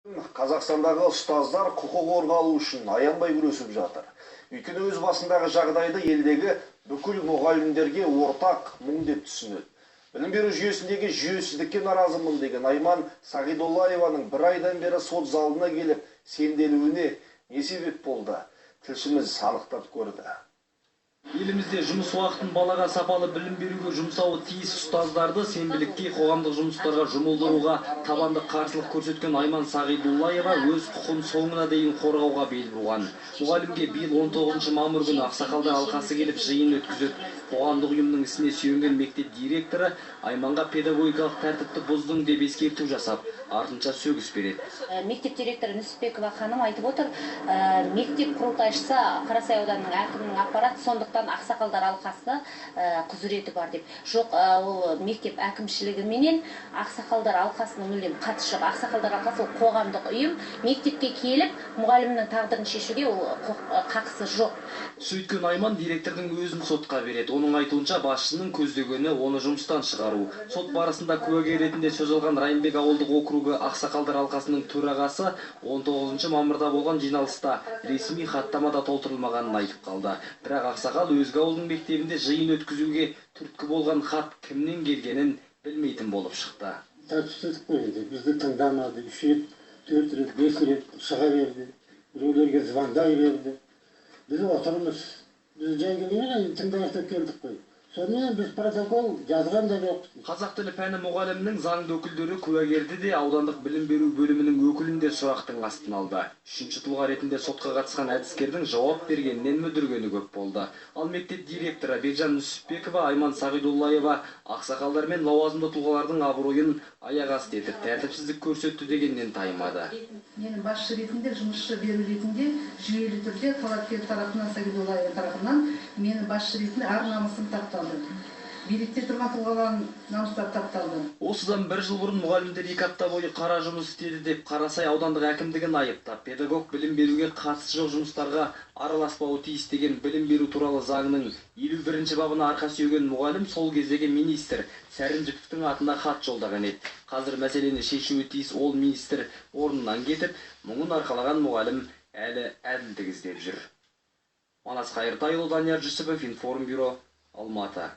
Қазақстандағы ұстаздар құқық қорғалу үшін аянбай күресіп жатыр. Өйткені өз басындағы жағдайды елдегі бүкіл мұғалімдерге ортақ мұң деп түсінеді. Білім беру жүйесіндегі жүйесіздікке наразымын деген Айман Сағидоллаеваның бір айдан бері сот залына келіп сенделуіне не себеп болды? Тілшіміз анықтап көрді. Елімізде жұмыс уақытын балаға сапалы білім беруге жұмсауы тиіс ұстаздарды сенбілікке қоғамдық жұмыстарға жұмылдыруға табанды қарсылық көрсеткен Айман Сағидуллаева өз құқын соңына дейін қорғауға бел буған. Мұғалімге биыл 19 мамыр күні ақсақалдар алқасы келіп жиын өткізеді. Қоғамдық ұйымның ісіне сүйенген мектеп директоры Айманға педагогикалық тәртіпті бұздың деп ескерту жасап, артынша сөгіс береді. Мектеп директоры Нүсіпбекова ханым айтып отыр, мектеп құрылтайшысы Қарасай ауданының әкімінің аппараты, сондықтан ақсақалдар алқасы құзыреті бар деп. Жоқ, ол мектеп әкімшілігі менен ақсақалдар алқасының мүлдем қатысы жоқ. Ақсақалдар алқасы ол қоғамдық ұйым, мектепке келіп мұғалімнің тағдырын шешуге ол қақысы жоқ. Сөйткен Айман директордың өзін сотқа береді. Оның айтуынша, басшының көздегені оны жұмыстан шығару. Сот барысында куәгер ретінде сөз алған Райымбек ауылдық округі ақсақалдар алқасының төрағасы 19 мамырда болған жиналыста ресми хаттама да толтырылмағанын айтып қалды. Бірақ ақсақал өзге ауылдың мектебінде жиын өткізуге түрткі болған хат кімнен келгенін білмейтін болып шықты. Тәртіпсіздік қой енді, бізді тыңдамады, 3 рет, 4 рет, 5 рет шыға берді, біреулерге звондай берді. Біз отырмыз, біз жай келген тыңдайық деп келдік қой. Сонымен біз протокол жазған да жоқпыз. Қазақ тілі пәні мұғалімінің заңды өкілдері куәгерді де, аудандық білім беру бөлімінің өкілін де сұрақтың астына алды. Үшінші тұлға ретінде сотқа қатысқан әдіскердің жауап бергенінен мүдіргені көп болды. Ал мектеп директоры Бекжан Нүсіпбекова Айман Сағидуллаева ақсақалдар мен лауазымды тұлғалардың абыройын аяқ асты етіп, тәртіпсіздік көрсетті дегеннен таймады. Менің басшы ретінде, жұмысшы беру ретінде жүйелі түрде талапкер тарапынан, Сағидуллаева тарапынан мені басшы ретінде ар намысым тапталды. Билікте тұрған тұлғалардың намыстары тапталды. Осыдан бір жыл бұрын мұғалімдер 2 апта бойы қара жұмыс істеді деп Қарасай аудандық әкімдігін айыптап, педагог білім беруге қатысы жоқ жұмыстарға араласпауы тиіс деген білім беру туралы заңның 51 бабына арқа сүйеген мұғалім сол кездегі министр Сәрінжіповтің атына хат жолдаған еді. Қазір мәселені шешуі тиіс ол министр орнынан кетіп, мұңын арқалаған мұғалім әлі әділдік іздеп жүр. Манас Қайыртайұлы, Данияр Жүсіпов, Информбюро, Алматы.